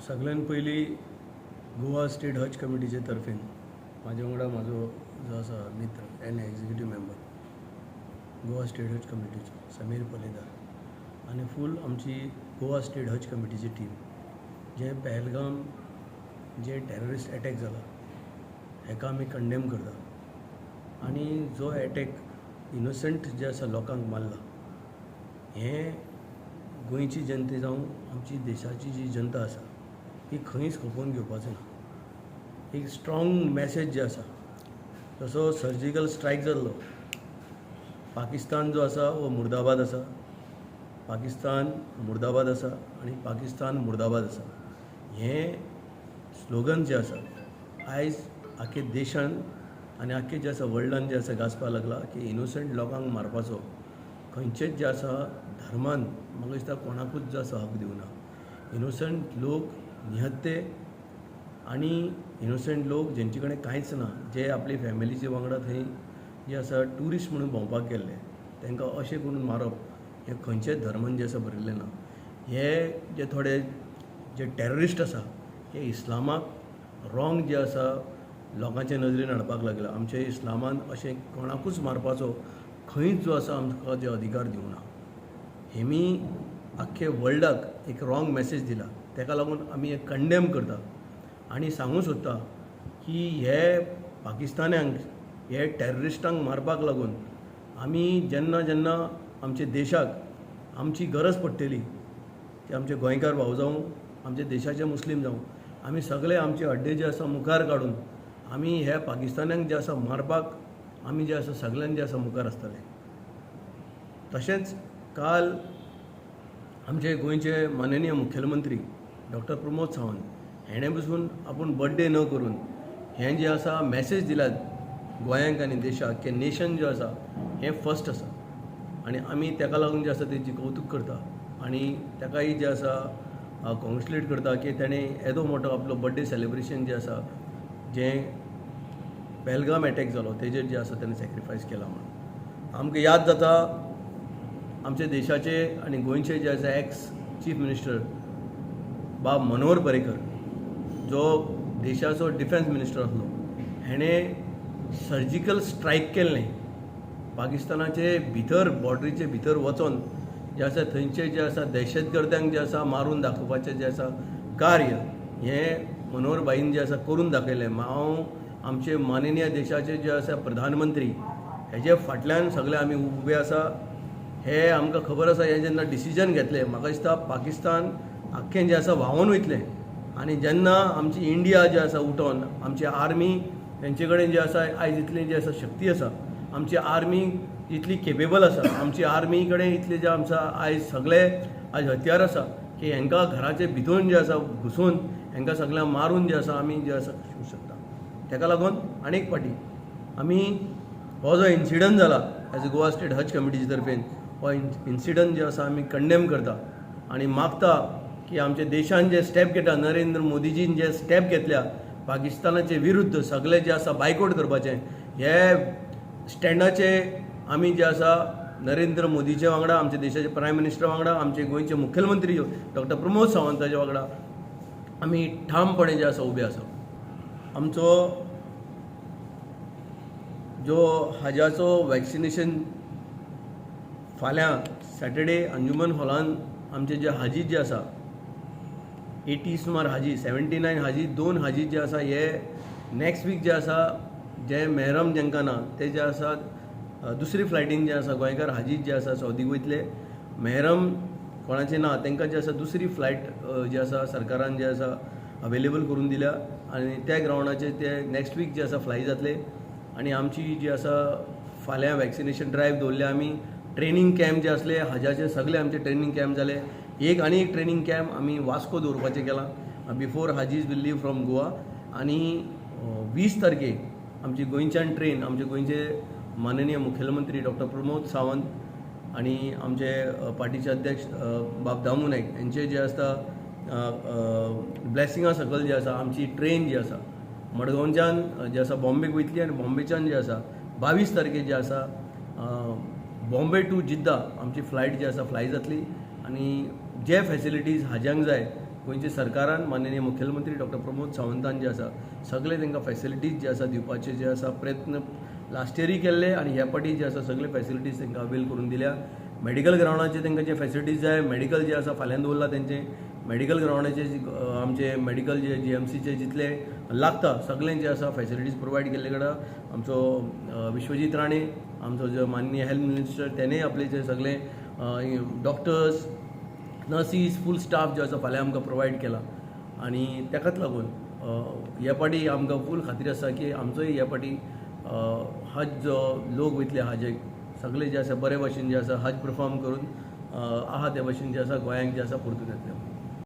सगळ्यान पयलीं गोवा स्टेट हज कमिटीचे तर्फेन म्हाजे वांगडा म्हाजो जो आसा मित्र and executive member Goa state Haj कमिटीचो Sameer पलेदार आनी फूल आमची गोवा स्टेट हज कमिटीची टीम, जें पहलगाम जे टेररिस्ट एटॅक जाला हेका आमी कंडेम करता आनी जो एटॅक इनोसंट जे आसा लोकांक मारला, हें गोंयची जनते जावं आमची देशाची जी जनता आसा ती खंयच खपोवन घेवपाचो ना. एक स्ट्रॉंग मॅसेज जे आसा, जसो सर्जिकल स्ट्रायक जाल्लो, पाकिस्तान जो आसा हो मुर्दाबाद आसा, पाकिस्तान मुर्दाबाद आसा आनी पाकिस्तान मुर्दाबाद आसा, हें स्लोगन जें आसा आयज आख्खे देशान आनी आख्खे जे आसा वर्ल्डान जे आसा गाजपाक लागला की इनोसंट लोकांक मारपाचो खंयचेच जे आसा धर्मान म्हाका दिसता कोणाकूच जो आसा हक दिवना. इनोसंट लोक निहत्ते आनी इनोसंट लोक जेंचे कडेन कांयच ना, जे आपली फॅमिलीचे वांगडा थंय जे आसा ट्युरिस्ट म्हणून भोंवपाक गेल्ले तांकां अशें करून मारप हें खंयच्याच धर्मान जें आसा बरयल्लें ना. हे जे थोडे जे टेररिस्ट आसा हे इस्लामाक रॉंग जे आसा लोकांच्या नदरेन हाडपाक लागला. आमच्या इस्लामान अशें कोणाकूच मारपाचो खंयच जो आसा आमकां जे अधिकार दिवना. हेमी आख्खे वर्ल्डाक एक रॉंग मॅसेज दिला, ताका लागून आमी हें कंडेम करता आनी सांगूंक सोदता की हे पाकिस्तान्यांक, हे टेररिस्टांक मारपाक लागून आमी जेन्ना जेन्ना आमच्या देशाक आमची गरज पडटली, ते आमचे गोंयकार भाव जावं, आमच्या देशाचे मुस्लीम जावं, आमी सगळे आमचे अड्डे जे आसा मुखार काडून आमी हे पाकिस्तान्यांक जे आसा मारपाक आमी जे आसा सगळ्यांक जे आसा मुखार आसतले. तशेंच काल आमचे गोंयचे माननीय मुखेलमंत्री डॉक्टर प्रमोद सावंत हेणें पसून आपूण बड्डे न करून हें जें आसा मॅसेज दिला गोंयांक आनी देशाक की नेशन जें आसा हें फर्स्ट आसा आनी आमी ताका लागून जें आसा तेजी कौतूक करता आनी ताकाय जें आसा कॉंग्रेच्युलेट करता की तेणें येदो मोठो आपलो बड्डे सेलिब्रेशन जें आसा जें पहलगाम एटॅक जालो तेजेर जें आसा तेणें सॅक्रिफायस केला म्हणून. आमकां याद जाता आमच्या देशाचे आनी गोंयचे जे आसा एक्स चीफ मिनिस्टर बाब मनोहर पर्रीकर, जो देशाचो डिफेन्स मिनिस्टर आसलो, हेणें सर्जिकल स्ट्रायक केल्लें पाकिस्तानाचे भितर, बॉर्डरीचे भितर वचोन जे आसा थंयचे जे आसा दहशतगर्द्यांक जे आसा मारून दाखोवपाचें जें आसा कार्य हें मनोहर भाईन जें आसा करून दाखयलें. हांव आमचे माननीय देशाचे जे आसा प्रधानमंत्री हेजे फाटल्यान सगळे आमी उबे आसा, हे आमकां खबर आसा. हें जेन्ना डिसिजन घेतलें म्हाका दिसता पाकिस्तान आख्खें जें आसा व्हांवून वयतलें आनी जेन्ना आमची इंडिया जे आसा उठोन आमची आर्मी तेंचे कडेन जे आसा आयज इतली जी आसा शक्ती आसा, आमची आर्मी इतली केपेबल आसा, आमची आर्मी कडेन इतले जे आमचा आयज सगळे आयज हत्यार आसा की हेंकां घराचे भितून जे आसा घुसून हेंकां सगळ्यांक मारून जे आसा आमी जे आसा शिवूंक शकता. तेका लागून आनीक फावटी आमी हो जो इन्सिडंट जाला एज अ गोवा स्टेट हज कमिटीचे तर्फेन हो इन्सिडंट जे आसा आमी कंडेम करता आनी मागता की आमच्या देशान जे स्टेप घेता, नरेंद्र मोदीजीन जे स्टेप घेतल्या पाकिस्तानाचे विरुद्ध सगळे जे आसा बायकोट करपाचें, हे स्टँडाचे आमी जे आसा नरेंद्र मोदीचे वांगडा, आमच्या देशाचे प्रायम मिनिस्टर वांगडा, आमचे गोंयचे मुखेलमंत्री डॉक्टर प्रमोद सावंताच्या वांगडा आमी ठामपणे जे आसा उबे आसा. आमचो जो हाजाचो वॅक्सिनेशन फाल्यां सॅटर्डे अंजुमन हॉलान आमचे जे हाजी जे आसा 80 सुमार हाजी, 79 हाजी, 2 हाजी जे आसा हे नेक्स्ट वीक जे आसा जे मेहरम जेंकां ना ते जे आसा दुसरी फ्लायटीन जे आसा गोंयकार हाजी जे आसा सौदीक वयतले. मेहरम कोणाचे ना तांकां जे आसा दुसरी फ्लायट जे आसा सरकारान जे आसा अवेलेबल करून दिल्या आनी त्या ग्रावंडाचेर ते नेक्स्ट वीक जे आसा फ्लाय जातले. आनी आमची जी आसा फाल्यां वॅक्सिनेशन ड्रायव्ह दवरल्या आमी, ट्रेनींग कॅम्प जे आसले हाजाचे सगळे आमचे ट्रेनींग कॅम्प जाले. एक आनी एक ट्रेनींग कॅम्प आमी वास्को दवरपाचें केलां before hajis will leave from Goa. आनी 20 तारखेक आमची गोंयच्यान ट्रेन आमचे गोंयचे माननीय मुखेलमंत्री डॉक्टर प्रमोद सावंत आनी आमचे पार्टीचे अध्यक्ष बाब दामू नायक हेंचे जे आसता ब्लेसिंगा सकयल जे आसा आमची ट्रेन जी आसा मडगांवच्यान जे आसा बॉम्बेक वयतली आनी बॉम्बेच्यान जे आसा 22 तारखेर जे आसा बॉम्बे टू जिद्दा आमची फ्लायट जी आसा फ्लाय जातली. आनी जे फॅसिलिटीज हाज्यांक जाय गोंयचे सरकारान माननीय मुख्यमंत्री डॉक्टर प्रमोद सावंतान जे आसा सगळे तांकां फॅसिलिटीज जे आसा दिवपाचे जे आसा प्रयत्न लास्ट इयरूय केल्ले आनी ह्या फावटी जे आसा सगळे फॅसिलिटीज तांकां अवेल करून दिल्या. मेडिकल ग्रावंडाचे तांकां जे फॅसिलिटीज जाय, मेडिकल जे आसा फाल्यां दवरला तेंचे मेडिकल ग्रावंडाचे, आमचे मेडिकल जे जीएमसीचे जितले लागता सगळें जे आसा फॅसिलिटीज प्रोवायड केल्ले कडेन आमचो विश्वजीत राणे, आमचो जो माननीय हेल्थ मिनिस्टर, तेणेय आपले जे सगळे डॉक्टर्स, नर्सीस, फूल स्टाफ जो आसा फाल्यां आमकां प्रोवायड केला. आनी ताकाच लागून ह्या फावटी आमकां फूल खात्री आसा की आमचोय ह्या फावटी हज जो लोक वयतले हजेक, सगळे जे आसा बरे भशेन जे आसा हज परफॉर्म करून आहा ते भशेन जे आसा गोंयांक जे आसा परतून येतले.